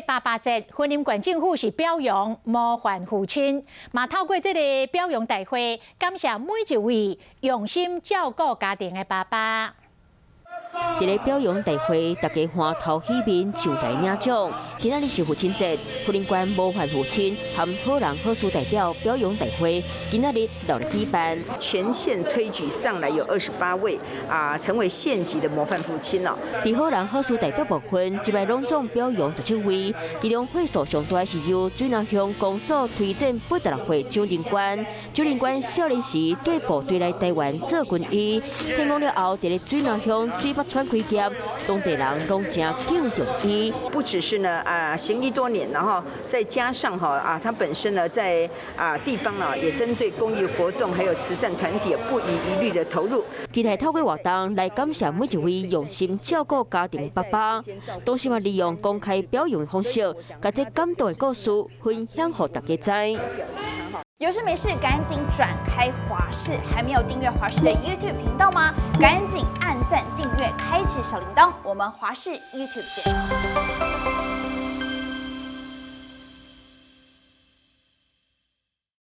爸爸節，雲林縣政府是表揚模範父親，嘛透過這个表揚大會，感謝每一位用心照顧家庭的爸爸。佇咧表揚大會，大家歡頭喜面上台領獎。今仔日是父親節，雲林縣模範父親和好人好事代表表揚大會，今仔日落來舉辦。全縣推舉上來有28位啊，成為縣級的模範父親哦。佇好人好事代表部分，這擺攏總表揚17位，其中歲數上大是由水林鄉公所推薦86歲蔣仁官。蔣仁官少年時綴部隊來台灣做軍醫，退伍了後，佇咧水林鄉水北村開業，當地人攏誠敬重伊。不只是呢啊行醫多年，然後再加上哈啊，他本身呢在啊地方啊也針對公益活動，還有慈善團體不遺餘力的投入。期待透過活動來感謝每一位用心照顧家庭的爸爸，同時嘛利用公開表揚的方式，共這感動的故事分享予大家知。有事沒事趕緊轉開華視，還沒有訂閱華視的 YouTube 頻道嗎？趕緊按讚訂閱，開啟小鈴鐺。我們華視 YouTube 見。